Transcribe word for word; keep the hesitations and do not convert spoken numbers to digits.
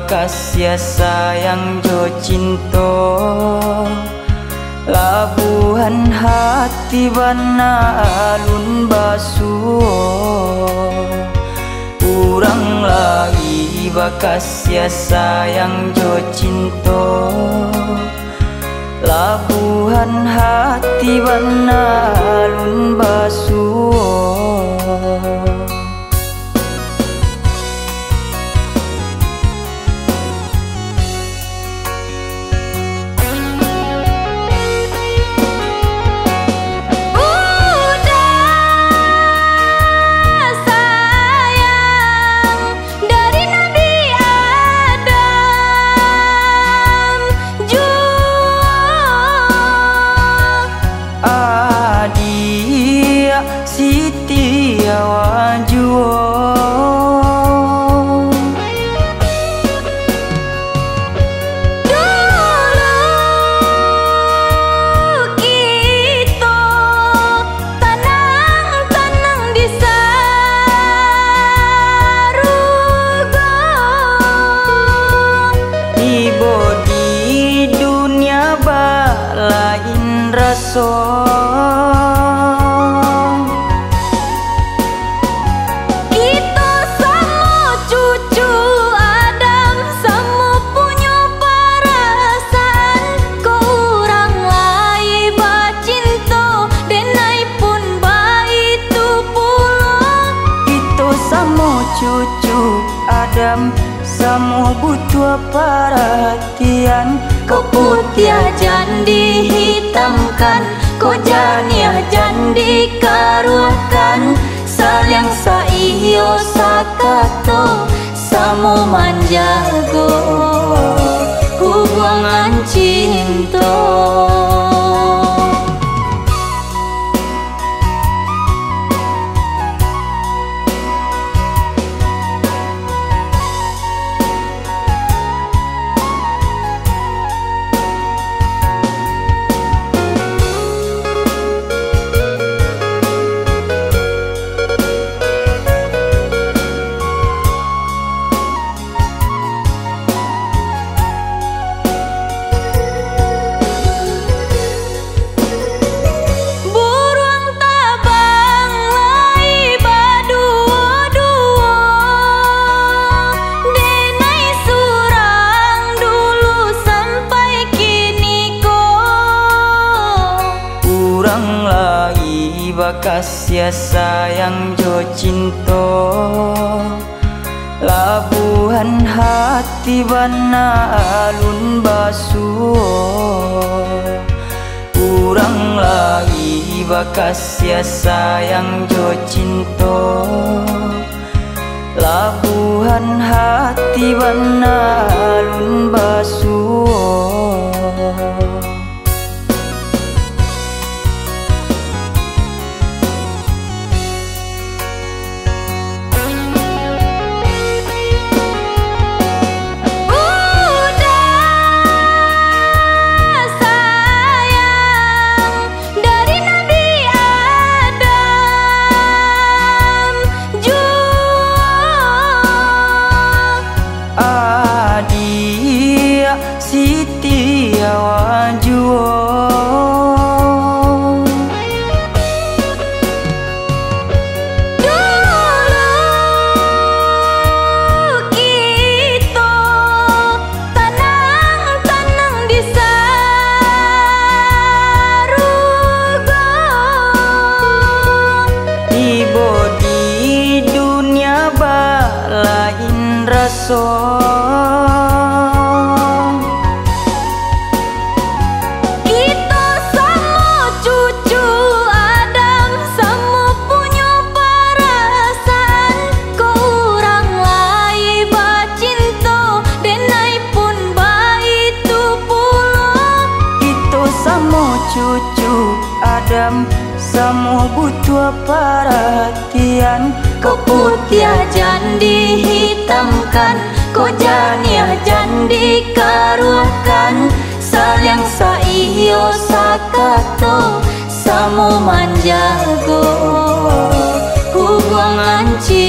Kasiah sayang jo cinto, labuahan hati bana alun basuo. Urang lai bakasiah sayang jo cinto, labuahan hati bana alun basuo. Udah sayang dari Nabi Adam juo. Adiak Siti Hawa juo. Dulu kito tanang-tanang di sarugo. Tibo di dunia balain raso. Kito samo cucu Adam, samo punyo parasaan. Kok urang lai bacinto, denai pun baitu pulo. Kito samo cucu Adam, samo butuah paratian. Kok putiah jan dihitamkan, kok janiah jan dikaruahkan. Saliang saiyo sakato, samo manjago hubuangan cinto. Buruang tabang lai baduo-duo, denai surang dulu sampai kini ko. Urang lai bakasiah sayang jo cinto, labuahan hati bana alun basuo. Urang lai bakasiah sayang jo cinto, labuahan hati bana alun basuo. Udah sayang dari Nabi Adam juo. Adiak Siti Hawa juo. Dulu kito tanang-tanang di sarugo. Tibo di dunia balain raso. Kito samo cucu Adam, samo punyo parasaan. Kok urang lai bacinto, denai pun baitu pulo. Kito samo cucu Adam, samo butuah paratian. Kok putiah jan dihitamkan, kok janiah jan dikaruahkan. Saliang saiyo sakato, samo manjago hubuangan cinto.